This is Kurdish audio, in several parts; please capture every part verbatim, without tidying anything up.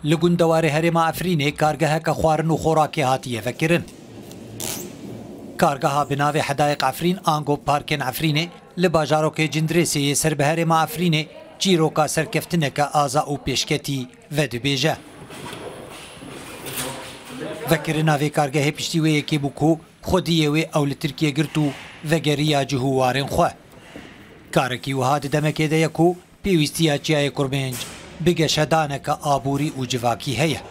Li gundewarê herêma Efrînê kargeheke xwarin û xorakê hatiye vekirin. Kargeha bi navê Hedayek Efrîn ango Parkên Efrînê li bajarokê Cindirêsê yê ser bi herêma Efrînê çîroka serkeftineke aza û pêşketî vedibêje. Vekirina vê kargehê piştî wê yekê bû ku xwediyê wê ew li Tirkiye girt û vegeriya cih û warên xwe. Karekî wiha di demekê de ye ku pêwîstiya Çiyayê Kurmênc bi geşedaneke aborî û civakî heye.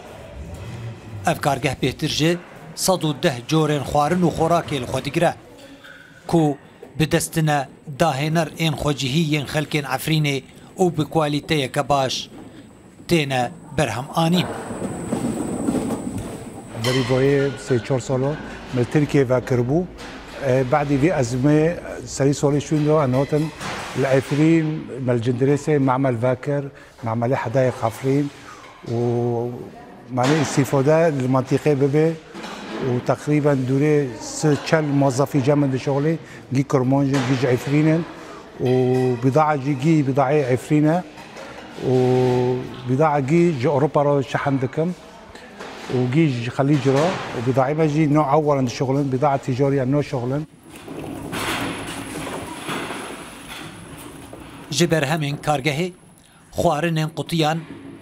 Ev kargeh bêhtir ji sed û deh corên xwarin û xorakê li xwe digire, ku bi destine dahêner ên xwecihî yên xelkên Efrînê û bi kwalîteyeke baş têne berhemanîn. Berî boyê sê çar salo me li Tirkiyê vekiribû. E, badî vê ezmê serî solê şûn de em hatin li Efrîn, me li Cindirêsê memel vekir, memelê Hedayek Efrîn û manê îstîfade li mantîqê bibe û teqrîben dûrê si çel mozafî cem dişoxlê gî Kurmanc in, gî ji Efrîn in û bîdaa jî gî bîdayê Efrîn e û bîdaa gî ji Ewropa re şehin dikim û gî ji Xelîc re û bîdayê me jî no ew werin dişoxlin, bîdaa ticarî ya no şoxlin. Ji berhemên kargehê, xwarinên qutiyan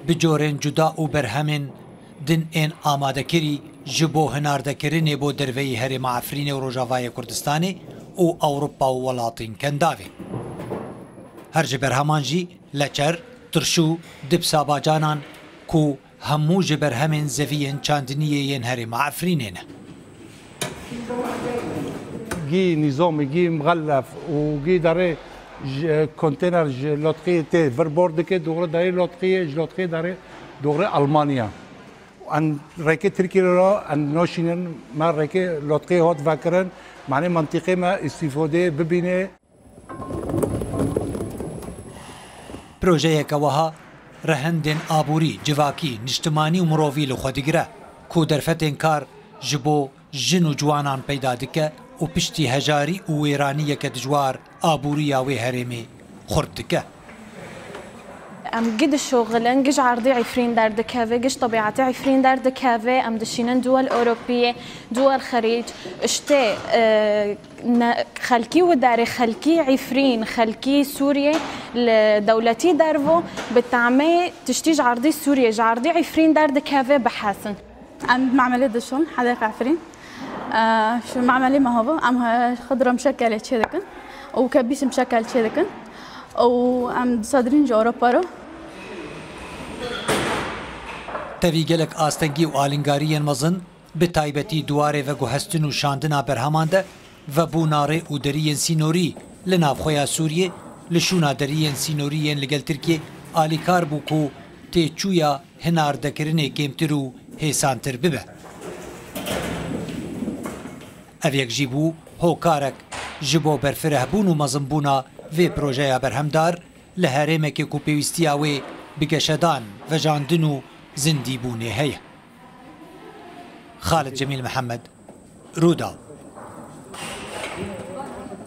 bi corên cuda û berhemên din ên amadekirî ji bo hinardekirinê bo derveyî herêma Efrînê û Rojavayê Kurdistanê û Ewropa û welatên Kendavê. Her ji berheman jî leçer, tirşû, dipsa bacanan ku hemû ji berhemên zeviyên çandiniyê yên herêma Efrînê ne. Gî nîzamî, gî mixellef û gî derê ji konteyner ji Lotqiyê tê vir bor dike, dogre derê Lotqiyê, ji Lotqiyê derê dogre Almanya. Em rêkê Tirkiyê re em naşînin, me rêkê Lotqiyê hat vekirin, manê mantîqê me îstîfadê bibîne. Projeyeke wiha rehindên aborî, civakî, niştimanî û mirovî li xwe digire ku derfetên kar ji bo jin û ciwanan peyda dike û piştî hejarî û wêraniyeke dijwar aboriya wê herêmê xurt dike. Em gi dişoxilin, gi ji erdê Efrîn derdikeve, gi ji tebîetê Efrîn derdikeve, em dişînin duwel Ewropiyê, duwel Xelîc, îşte, e, ne, xelkî û darê xelkî Efrîn, xelkî Sûriyê li dewletî dervo bi tamê tiştî ji erdê Sûriyê, ji erdê Efrîn derdikeve bihesin. Em bi memelê dişon, Hedayek Efrîn. E, şu memelê me hava, em he-, xidra muşekelê çê dikin û kebîs muşekel çê dikin û em disadrîn ji Ewropa re. Tevî gelek astengî û alîngariyên mezin, bi taybetî di warê veguhestin û şandina berheman de, vebûna rê û deriyên sînorî li navxweya Sûriyê, li şûna deriyên sînorî yên li gel Tirkiyê alîkar bû ku têçûya hinardekirinê kêmtir û hêsantir bibe. Ev yek jî bû hokarek ji bo berfirehbûn û mezinbûna vê projeya berhemdar li herêmekê ku pêwîstiya wê bi geşedan, vejandin û zindîbûnê heye. Xalid Cemîl Mihemed, Rûdaw.